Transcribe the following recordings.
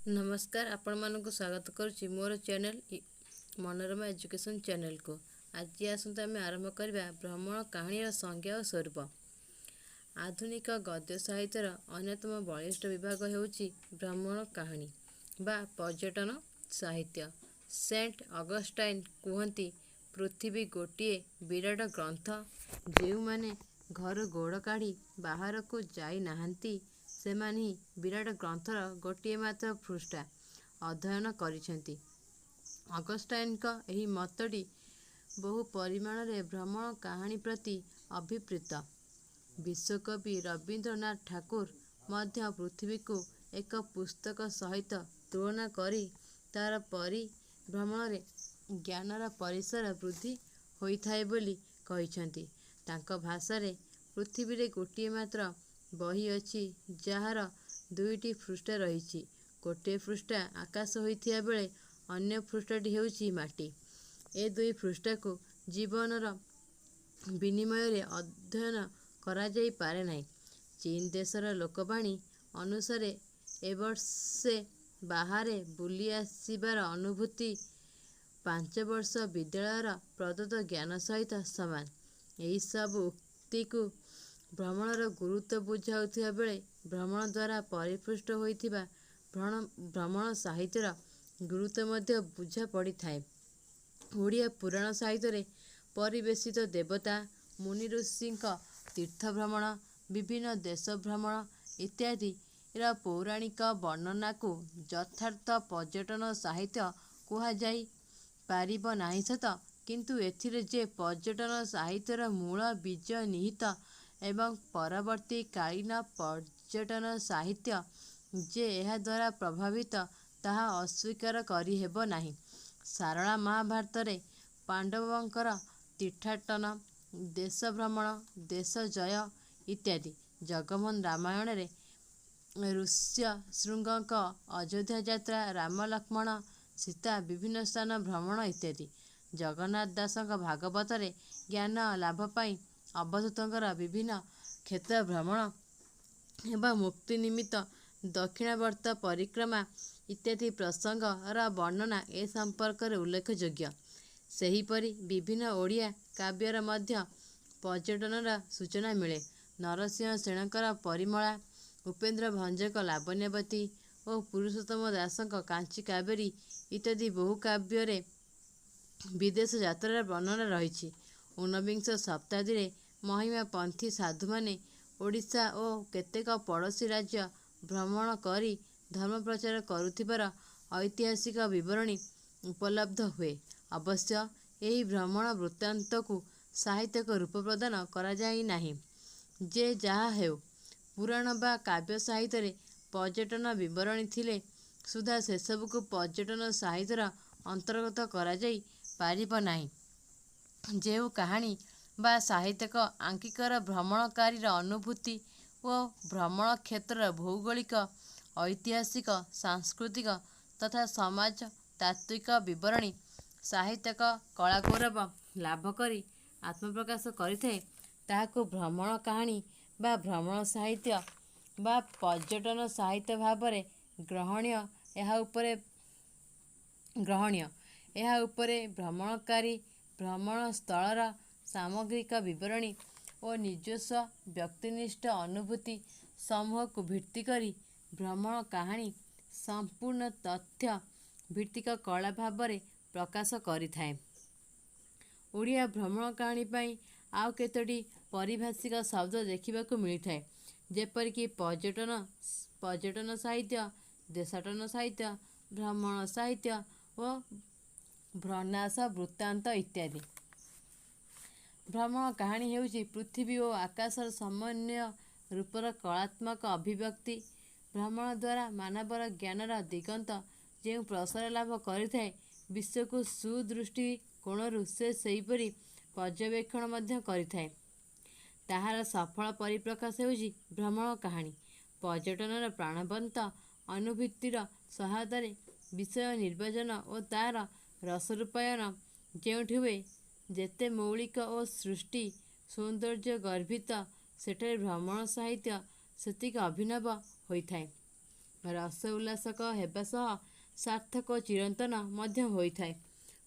ନମସ୍କାର, ଆପଣମାନଙ୍କୁ ସ୍ୱାଗତ କରୁଛି ମୋର ଚ୍ୟାନେଲ୍ ମନୋରମା ଏଜୁକେସନ୍ ଚ୍ୟାନେଲ୍କୁ। ଆଜି ଆସନ୍ତୁ ଆମେ ଆରମ୍ଭ କରିବା ଭ୍ରମଣ କାହାଣୀର ସଂଜ୍ଞା ଓ ସ୍ୱରୂପ। ଆଧୁନିକ ଗଦ୍ୟ ସାହିତ୍ୟର ଅନ୍ୟତମ ବଳିଷ୍ଠ ବିଭାଗ ହେଉଛି ଭ୍ରମଣ କାହାଣୀ ବା ପର୍ଯ୍ୟଟନ ସାହିତ୍ୟ। ସେଣ୍ଟ ଅଗଷ୍ଟାଇନ୍ କୁହନ୍ତି, ପୃଥିବୀ ଗୋଟିଏ ବିରାଟ ଗ୍ରନ୍ଥ। ଯେଉଁମାନେ ଘରୁ ଗୋଡ଼ କାଢ଼ି ବାହାରକୁ ଯାଇନାହାନ୍ତି, ସେମାନେ ହିଁ ବିରାଟ ଗ୍ରନ୍ଥର ଗୋଟିଏ ମାତ୍ର ପୃଷ୍ଠା ଅଧ୍ୟୟନ କରିଛନ୍ତି। ଅଗଷ୍ଟାଇନ୍ଙ୍କ ଏହି ମତଟି ବହୁ ପରିମାଣରେ ଭ୍ରମଣ କାହାଣୀ ପ୍ରତି ଅଭିପ୍ରେତ। ବିଶ୍ୱକବି ରବୀନ୍ଦ୍ରନାଥ ଠାକୁର ମଧ୍ୟ ପୃଥିବୀକୁ ଏକ ପୁସ୍ତକ ସହିତ ତୁଳନା କରି ତା'ର ପରିଭ୍ରମଣରେ ଜ୍ଞାନର ପରିସର ବୃଦ୍ଧି ହୋଇଥାଏ ବୋଲି କହିଛନ୍ତି। ତାଙ୍କ ଭାଷାରେ ପୃଥିବୀରେ ଗୋଟିଏ ମାତ୍ର ବହି ଅଛି, ଯାହାର ଦୁଇଟି ପୃଷ୍ଠା ରହିଛି। ଗୋଟିଏ ପୃଷ୍ଠା ଆକାଶ ହୋଇଥିବା ବେଳେ ଅନ୍ୟ ପୃଷ୍ଠାଟି ହେଉଛି ମାଟି। ଏ ଦୁଇ ପୃଷ୍ଠାକୁ ଜୀବନର ବିନିମୟରେ ଅଧ୍ୟୟନ କରାଯାଇପାରେ ନାହିଁ। ଚୀନ ଦେଶର ଲୋକବାଣୀ ଅନୁସାରେ ଏବର୍ଷେ ବାହାରେ ବୁଲି ଆସିବାର ଅନୁଭୂତି 5 ବର୍ଷ ବିଦ୍ୟାଳୟର ପ୍ରଦତ୍ତ ଜ୍ଞାନ ସହିତ ସମାନ। ଏହିସବୁ ଉକ୍ତିରୁ ଭ୍ରମଣର ଗୁରୁତ୍ୱ ବୁଝାଉଥିବା ବେଳେ ଭ୍ରମଣ ଦ୍ୱାରା ପରିପୁଷ୍ଟ ହୋଇଥିବା ଭ୍ରମଣ ସାହିତ୍ୟର ଗୁରୁତ୍ୱ ମଧ୍ୟ ବୁଝାପଡ଼ିଥାଏ। ଓଡ଼ିଆ ପୁରାଣ ସାହିତ୍ୟରେ ପରିବେଷିତ ଦେବତା, ମୁନିଋଷିଙ୍କ ତୀର୍ଥ ଭ୍ରମଣ, ବିଭିନ୍ନ ଦେଶ ଭ୍ରମଣ ଇତ୍ୟାଦିର ପୌରାଣିକ ବର୍ଣ୍ଣନାକୁ ଯଥାର୍ଥ ପର୍ଯ୍ୟଟନ ସାହିତ୍ୟ କୁହାଯାଇ ପାରିବ ନାହିଁ ସତ, କିନ୍ତୁ ଏଥିରେ ଯେ ପର୍ଯ୍ୟଟନ ସାହିତ୍ୟର ମୂଳ ବୀଜ ନିହିତ ଏବଂ ପରବର୍ତ୍ତୀ କାଳୀନ ପର୍ଯ୍ୟଟନ ସାହିତ୍ୟ ଯେ ଏହାଦ୍ୱାରା ପ୍ରଭାବିତ, ତାହା ଅସ୍ୱୀକାର କରିହେବ ନାହିଁ। ସାରଳା ମହାଭାରତରେ ପାଣ୍ଡବଙ୍କର ତୀର୍ଥାଟନ, ଦେଶ ଭ୍ରମଣ, ଦେଶ ଜୟ ଇତ୍ୟାଦି, ଜଗମୋହନ ରାମାୟଣରେ ଋଷ୍ୟଶୃଙ୍ଗଙ୍କ ଅଯୋଧ୍ୟା ଯାତ୍ରା, ରାମ ଲକ୍ଷ୍ମଣ ସୀତା ବିଭିନ୍ନ ସ୍ଥାନ ଭ୍ରମଣ ଇତ୍ୟାଦି, ଜଗନ୍ନାଥ ଦାସଙ୍କ ଭାଗବତରେ ଜ୍ଞାନ ଲାଭ ପାଇଁ ଅବଧୂତଙ୍କର ବିଭିନ୍ନ କ୍ଷେତ୍ର ଭ୍ରମଣ ଏବଂ ମୁକ୍ତି ନିମିତ୍ତ ଦକ୍ଷିଣାବର୍ତ୍ତ ପରିକ୍ରମା ଇତ୍ୟାଦି ପ୍ରସଙ୍ଗର ବର୍ଣ୍ଣନା ଏ ସମ୍ପର୍କରେ ଉଲ୍ଲେଖଯୋଗ୍ୟ। ସେହିପରି ବିଭିନ୍ନ ଓଡ଼ିଆ କାବ୍ୟରେ ମଧ୍ୟ ପର୍ଯ୍ୟଟନର ସୂଚନା ମିଳେ। ନରସିଂହ ସେଣଙ୍କର ପରିମଳା, ଉପେନ୍ଦ୍ର ଭଞ୍ଜଙ୍କ ଲାବଣ୍ୟବତୀ ଓ ପୁରୁଷୋତ୍ତମ ଦାସଙ୍କ କାଞ୍ଚି କାବେରୀ ଇତ୍ୟାଦି ବହୁ କାବ୍ୟରେ ବିଦେଶ ଯାତ୍ରାର ବର୍ଣ୍ଣନା ରହିଛି। ଊନବିଂଶ ଶତାବ୍ଦୀରେ ମହିମାପନ୍ଥୀ ସାଧୁମାନେ ଓଡ଼ିଶା ଓ କେତେକ ପଡ଼ୋଶୀ ରାଜ୍ୟ ଭ୍ରମଣ କରି ଧର୍ମ ପ୍ରଚାର କରୁଥିବାର ଐତିହାସିକ ବିବରଣୀ ଉପଲବ୍ଧ ହୁଏ। ଅବଶ୍ୟ ଏହି ଭ୍ରମଣ ବୃତ୍ତାନ୍ତକୁ ସାହିତ୍ୟିକ ରୂପ ପ୍ରଦାନ କରାଯାଇନାହିଁ। ଯେ ଯାହାହେଉ, ପୁରାଣ ବା କାବ୍ୟ ସାହିତ୍ୟରେ ପର୍ଯ୍ୟଟନ ବିବରଣୀ ଥିଲେ ସୁଦ୍ଧା ସେସବୁକୁ ପର୍ଯ୍ୟଟନ ସାହିତ୍ୟର ଅନ୍ତର୍ଗତ କରାଯାଇ ପାରିବ ନାହିଁ। ଯେଉଁ କାହାଣୀ ବା ସାହିତ୍ୟିକ ଆଙ୍କିକର ଭ୍ରମଣକାରୀର ଅନୁଭୂତି ଓ ଭ୍ରମଣ କ୍ଷେତ୍ରର ଭୌଗୋଳିକ, ଐତିହାସିକ, ସାଂସ୍କୃତିକ ତଥା ସମାଜତାତ୍ତ୍ୱିକ ବିବରଣୀ ସାହିତ୍ୟିକ କଳାଗୌରବ ଲାଭ କରି ଆତ୍ମପ୍ରକାଶ କରିଥାଏ, ତାହାକୁ ଭ୍ରମଣ କାହାଣୀ ବା ଭ୍ରମଣ ସାହିତ୍ୟ ବା ପର୍ଯ୍ୟଟନ ସାହିତ୍ୟ ଭାବରେ ଗ୍ରହଣୀୟ। ଏହା ଉପରେ ଗ୍ରହଣୀୟ। ଏହା ଉପରେ ଭ୍ରମଣକାରୀ ଭ୍ରମଣସ୍ଥଳର ସାମଗ୍ରିକ ବିବରଣୀ ଓ ନିଜସ୍ୱ ବ୍ୟକ୍ତିନିଷ୍ଠ ଅନୁଭୂତି ସମୂହକୁ ଭିତ୍ତିକରି ଭ୍ରମଣ କାହାଣୀ ସମ୍ପୂର୍ଣ୍ଣ ତଥ୍ୟ ଭିତ୍ତିକ କଳା ଭାବରେ ପ୍ରକାଶ କରିଥାଏ। ଓଡ଼ିଆ ଭ୍ରମଣ କାହାଣୀ ପାଇଁ ଆଉ କେତୋଟି ପାରିଭାଷିକ ଶବ୍ଦ ଦେଖିବାକୁ ମିଳିଥାଏ। ଯେପରିକି ପର୍ଯ୍ୟଟନ, ପର୍ଯ୍ୟଟନ ସାହିତ୍ୟ, ଦେଶାଟନ ସାହିତ୍ୟ, ଭ୍ରମଣ ସାହିତ୍ୟ ଓ ଭ୍ରନାଶ ବୃତ୍ତାନ୍ତ ଇତ୍ୟାଦି। ଭ୍ରମଣ କାହାଣୀ ହେଉଛି ପୃଥିବୀ ଓ ଆକାଶର ସମନ୍ୱୟ ରୂପର କଳାତ୍ମକ ଅଭିବ୍ୟକ୍ତି। ଭ୍ରମଣ ଦ୍ୱାରା ମାନବର ଜ୍ଞାନର ଦିଗନ୍ତ ଯେଉଁ ପ୍ରସାର ଲାଭ କରିଥାଏ, ବିଶ୍ୱକୁ ସୁଦୃଷ୍ଟି କୋଣରୁ ସେ ସେହିପରି ପର୍ଯ୍ୟବେକ୍ଷଣ ମଧ୍ୟ କରିଥାଏ, ତାହାର ସଫଳ ପରିପ୍ରକାଶ ହେଉଛି ଭ୍ରମଣ କାହାଣୀ। ପର୍ଯ୍ୟଟନର ପ୍ରାଣବନ୍ତ ଅନୁଭୂତିର ସହାୟତାରେ ବିଷୟ ନିର୍ବାଚନ ଓ ତା'ର ରସରୂପାୟନ ଯେଉଁଠି ହୁଏ ଯେତେ ମୌଳିକ ଓ ସୃଷ୍ଟି ସୌନ୍ଦର୍ଯ୍ୟଗର୍ଭିତ, ସେଠାରେ ଭ୍ରମଣ ସାହିତ୍ୟ ସେତିକି ଅଭିନବ ହୋଇଥାଏ। ରସଉଲ୍ଲାସକ ହେବା ସହ ସାର୍ଥକ ଓ ଚିରନ୍ତନ ମଧ୍ୟ ହୋଇଥାଏ।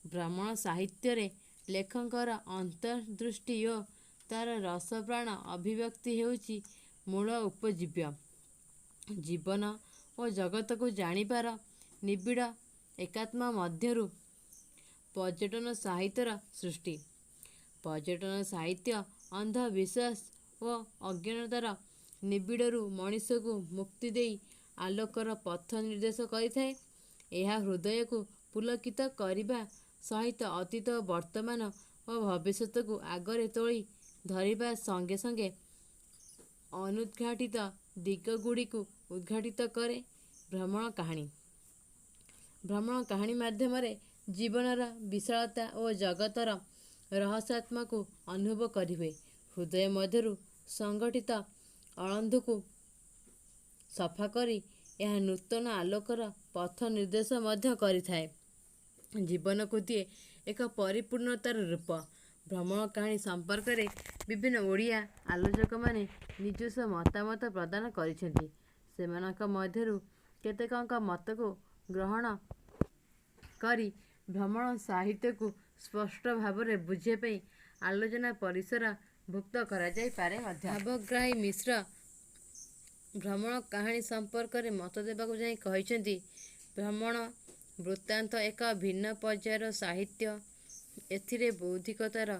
ଭ୍ରମଣ ସାହିତ୍ୟରେ ଲେଖକର ଅନ୍ତର୍ଦୃଷ୍ଟି ଓ ତା'ର ରସପ୍ରାଣ ଅଭିବ୍ୟକ୍ତି ହେଉଛି ମୂଳ ଉପଜୀବ୍ୟ। ଜୀବନ ଓ ଜଗତକୁ ଜାଣିବାର ନିବିଡ଼ ଏକାତ୍ମ ମଧ୍ୟରୁ ପର୍ଯ୍ୟଟନ ସାହିତ୍ୟର ସୃଷ୍ଟି। ପର୍ଯ୍ୟଟନ ସାହିତ୍ୟ ଅନ୍ଧବିଶ୍ୱାସ ଓ ଅଜ୍ଞାନତାର ନିବିଡ଼ରୁ ମଣିଷକୁ ମୁକ୍ତି ଦେଇ ଆଲୋକର ପଥ ନିର୍ଦ୍ଦେଶ କରିଥାଏ। ଏହା ହୃଦୟକୁ ପୁଲକିତ କରିବା ସହିତ ଅତୀତ, ବର୍ତ୍ତମାନ ଓ ଭବିଷ୍ୟତକୁ ଆଗରେ ତୋଳି ଧରିବା ସଙ୍ଗେ ସଙ୍ଗେ ଅନୁଦ୍ଘାଟିତ ଦିଗଗୁଡ଼ିକୁ ଉଦ୍ଘାଟିତ କରେ। ଭ୍ରମଣ କାହାଣୀ ଭ୍ରମଣ କାହାଣୀ ମାଧ୍ୟମରେ ଜୀବନର ବିଶାଳତା ଓ ଜଗତର ରହସ୍ୟାତ୍ମକୁ ଅନୁଭବ କରିହୁଏ। ହୃଦୟ ମଧ୍ୟରୁ ସଂଗଠିତ ଅଳନ୍ଧୁକୁ ସଫା କରି ଏହା ନୂତନ ଆଲୋକର ପଥ ନିର୍ଦ୍ଦେଶ ମଧ୍ୟ କରିଥାଏ। ଜୀବନକୁ ଦିଏ ଏକ ପରିପୂର୍ଣ୍ଣତାର ରୂପ। ଭ୍ରମଣ କାହାଣୀ ସମ୍ପର୍କରେ ବିଭିନ୍ନ ଓଡ଼ିଆ ଆଲୋଚକମାନେ ନିଜସ୍ୱ ମତାମତ ପ୍ରଦାନ କରିଛନ୍ତି। ସେମାନଙ୍କ ମଧ୍ୟରୁ କେତେକଙ୍କ ମତକୁ ଗ୍ରହଣ କରି ଭ୍ରମଣ ସାହିତ୍ୟକୁ ସ୍ପଷ୍ଟ ଭାବରେ ବୁଝିବା ପାଇଁ ଆଲୋଚନା ପରିସର ଭୁକ୍ତ କରାଯାଇପାରେ ମଧ୍ୟ। ଭାବଗ୍ରାହୀ ମିଶ୍ର ଭ୍ରମଣ କାହାଣୀ ସମ୍ପର୍କରେ ମତ ଦେବାକୁ ଯାଇ କହିଛନ୍ତି, ଭ୍ରମଣ ବୃତ୍ତାନ୍ତ ଏକ ଭିନ୍ନ ପର୍ଯ୍ୟାୟର ସାହିତ୍ୟ। ଏଥିରେ ବୌଦ୍ଧିକତାର,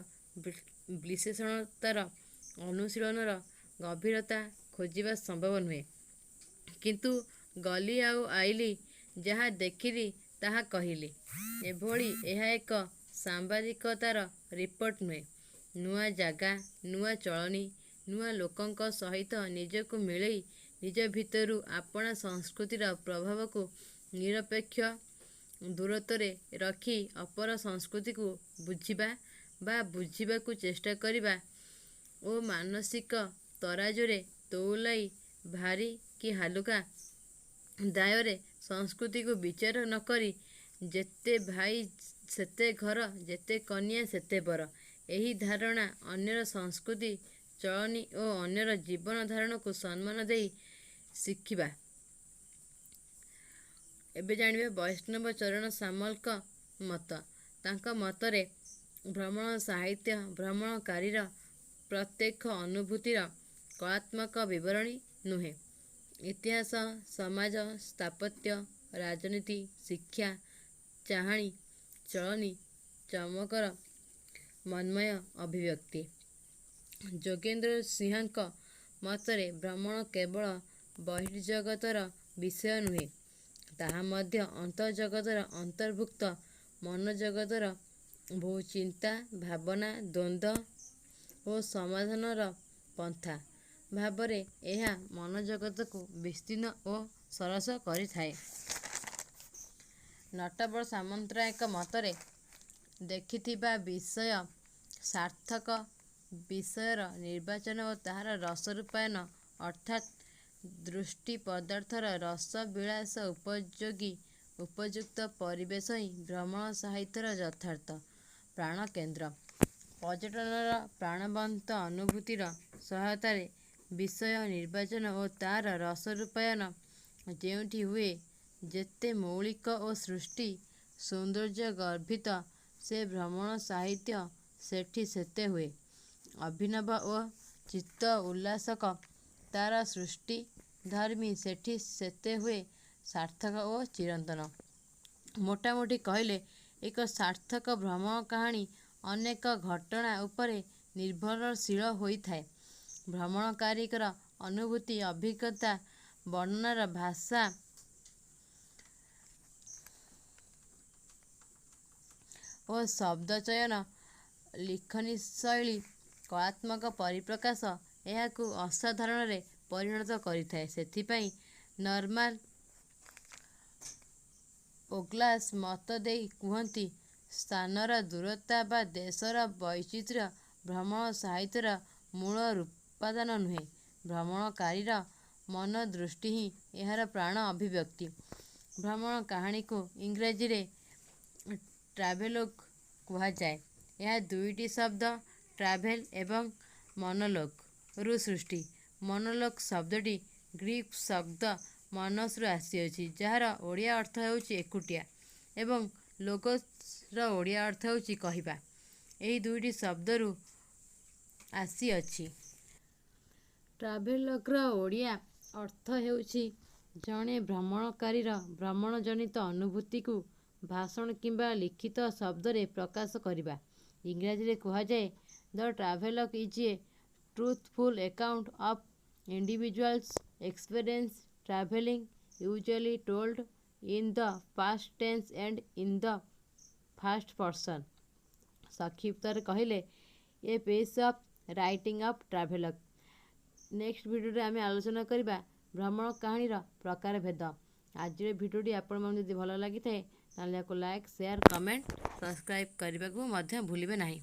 ବିଶ୍ଳେଷଣତାର, ଅନୁଶୀଳନର ଗଭୀରତା ଖୋଜିବା ସମ୍ଭବ ନୁହେଁ। କିନ୍ତୁ ଗଲି ଆଉ ଆଇଲି, ଯାହା ଦେଖିଲି ତାହା କହିଲି, ଏଭଳି ଏହା ଏକ ସାମ୍ବାଦିକତାର ରିପୋର୍ଟ ନୁହେଁ। ନୂଆ ଜାଗା, ନୂଆ ଚଳଣି, ନୂଆ ଲୋକଙ୍କ ସହିତ ନିଜକୁ ମିଳେଇ ନିଜ ଭିତରୁ ଆପଣା ସଂସ୍କୃତିର ପ୍ରଭାବକୁ ନିରପେକ୍ଷ ଦୂରତ୍ୱରେ ରଖି ଅପର ସଂସ୍କୃତିକୁ ବୁଝିବା ବା ବୁଝିବାକୁ ଚେଷ୍ଟା କରିବା ଓ ମାନସିକ ତରାଜୁରେ ତଉଲାଇ ଭାରୀ କି ହାଲୁକା ଦାୟରେ ସଂସ୍କୃତିକୁ ବିଚାର ନକରି ଯେତେ ଭାଇ ସେତେ ଘର, ଯେତେ କନିଆ ସେତେ ବର, ଏହି ଧାରଣା ଅନ୍ୟର ସଂସ୍କୃତି, ଚଳଣି ଓ ଅନ୍ୟର ଜୀବନ ଧାରଣାକୁ ସମ୍ମାନ ଦେଇ ଶିଖିବା। ଏବେ ଜାଣିବା ବୈଷ୍ଣବ ଚରଣ ସାମଲଙ୍କ ମତ। ତାଙ୍କ ମତରେ ଭ୍ରମଣ ସାହିତ୍ୟ ଭ୍ରମଣକାରୀର ପ୍ରତ୍ୟକ୍ଷ ଅନୁଭୂତିର କଳାତ୍ମକ ବିବରଣୀ ନୁହେଁ, ଇତିହାସ, ସମାଜ, ସ୍ଥାପତ୍ୟ, ରାଜନୀତି, ଶିକ୍ଷା, ଚାହାଣି, ଚଳଣି, ଚମକର ମନ୍ମୟ ଅଭିବ୍ୟକ୍ତି। ଯୋଗେନ୍ଦ୍ର ସିଂହଙ୍କ ମତରେ ଭ୍ରମଣ କେବଳ ବହିର୍ଜଗତର ବିଷୟ ନୁହେଁ, ତାହା ମଧ୍ୟ ଅନ୍ତର୍ଜଗତର ଅନ୍ତର୍ଭୁକ୍ତ। ମନୋଜଗତର ବହୁ ଚିନ୍ତା, ଭାବନା, ଦ୍ୱନ୍ଦ୍ୱ ଓ ସମାଧାନର ପନ୍ଥା ଭାବରେ ଏହା ମନୋଜଗତକୁ ବିସ୍ତୀର୍ଣ୍ଣ ଓ ସରସ କରିଥାଏ। ନଟବର ସାମନ୍ତରାୟଙ୍କ ମତରେ ଦେଖିଥିବା ବିଷୟ, ସାର୍ଥକ ବିଷୟର ନିର୍ବାଚନ ଓ ତାହାର ରସ ରୂପାୟନ ଅର୍ଥାତ୍ ଦୃଷ୍ଟି ପଦାର୍ଥର ରସ-ବିଳାସ ଉପଯୋଗୀ ଉପଯୁକ୍ତ ପରିବେଶ ହିଁ ଭ୍ରମଣ ସାହିତ୍ୟର ଯଥାର୍ଥ ପ୍ରାଣକେନ୍ଦ୍ର। ପର୍ଯ୍ୟଟନର ପ୍ରାଣବନ୍ତ ଅନୁଭୂତିର ସହାୟତାରେ ବିଷୟ ନିର୍ବାଚନ ଓ ତା'ର ରସରୂପାୟନ ଯେଉଁଠି ହୁଏ, ଯେତେ ମୌଳିକ ଓ ସୃଷ୍ଟି ସୌନ୍ଦର୍ଯ୍ୟଗର୍ଭିତ ସେ ଭ୍ରମଣ ସାହିତ୍ୟ ସେଠି ସେତେ ହୁଏ ଅଭିନବ ଓ ଚିତ୍ତଉଲ୍ଲାସକ। ତା'ର ସୃଷ୍ଟିଧର୍ମୀ ସେଠି ସେତେ ହୁଏ ସାର୍ଥକ ଓ ଚିରନ୍ତନ। ମୋଟାମୋଟି କହିଲେ ଏକ ସାର୍ଥକ ଭ୍ରମଣ କାହାଣୀ ଅନେକ ଘଟଣା ଉପରେ ନିର୍ଭରଶୀଳ ହୋଇଥାଏ। ଭ୍ରମଣକାରୀର ଅନୁଭୂତି, ଅଭିଜ୍ଞତା ବର୍ଣ୍ଣନାର ଭାଷା ଓ ଶବ୍ଦ ଚୟନ, ଲିଖନୀଶୈଳୀ, କଳାତ୍ମକ ପରିପ୍ରକାଶ ଏହାକୁ ଅସାଧାରଣରେ ପରିଣତ କରିଥାଏ। ସେଥିପାଇଁ ନର୍ମାନ ଓଗ୍ଲାସ ମତ ଦେଇ କୁହନ୍ତି, ସ୍ଥାନର ଦୂରତା ବା ଦେଶର ବୈଚିତ୍ର୍ୟ ଭ୍ରମଣ ସାହିତ୍ୟର ମୂଳ ଉପାଦାନ ନୁହେଁ, ଭ୍ରମଣକାରୀର ମନୋଦୃଷ୍ଟି ହିଁ ଏହାର ପ୍ରାଣ ଅଭିବ୍ୟକ୍ତି। ଭ୍ରମଣ କାହାଣୀକୁ ଇଂରାଜୀରେ ଟ୍ରାଭେଲୋଗ କୁହାଯାଏ। ଏହା ଦୁଇଟି ଶବ୍ଦ ଟ୍ରାଭେଲ ଏବଂ ମନୋଲୋଗରୁ ସୃଷ୍ଟ। ମନୋଲୋଗ ଶବ୍ଦଟି ଗ୍ରୀକ୍ ଶବ୍ଦ ମନୋସ୍‌ରୁ ଆସିଅଛି, ଯାହାର ଓଡ଼ିଆ ଅର୍ଥ ହେଉଛି ଏକୁଟିଆ ଏବଂ ଲୋଗୋସ୍‌ର ଓଡ଼ିଆ ଅର୍ଥ ହେଉଛି କହିବା। ଏହି ଦୁଇଟି ଶବ୍ଦରୁ ଆସିଅଛି। ଟ୍ରାଭେଲଗ୍‌ର ଓଡ଼ିଆ ଅର୍ଥ ହେଉଛି ଜଣେ ଭ୍ରମଣକାରୀର ଭ୍ରମଣଜନିତ ଅନୁଭୂତିକୁ ଭାଷଣ କିମ୍ବା ଲିଖିତ ଶବ୍ଦରେ ପ୍ରକାଶ କରିବା। ଇଂରାଜୀରେ କୁହାଯାଏ, the travelogue is a truthful account of individual's experience travelling, usually told in the past tense and in the first person. ସଂକ୍ଷିପ୍ତରେ କହିଲେ, a piece of writing of travelogue. Next ଭିଡ଼ିଓରେ ଆମେ ଆଲୋଚନା କରିବା ଭ୍ରମଣ କାହାଣୀର ପ୍ରକାରଭେଦ। ଆଜିର ଭିଡ଼ିଓଟି ଆପଣମାନଙ୍କୁ ଯଦି ଭଲ ଲାଗିଥାଏ, ତାହେଲେ ଏହାକୁ ଲାଇକ୍, ସେୟାର, କମେଣ୍ଟ, ସବସ୍କ୍ରାଇବ୍ କରିବାକୁ ମଧ୍ୟ ଭୁଲିବେ ନାହିଁ।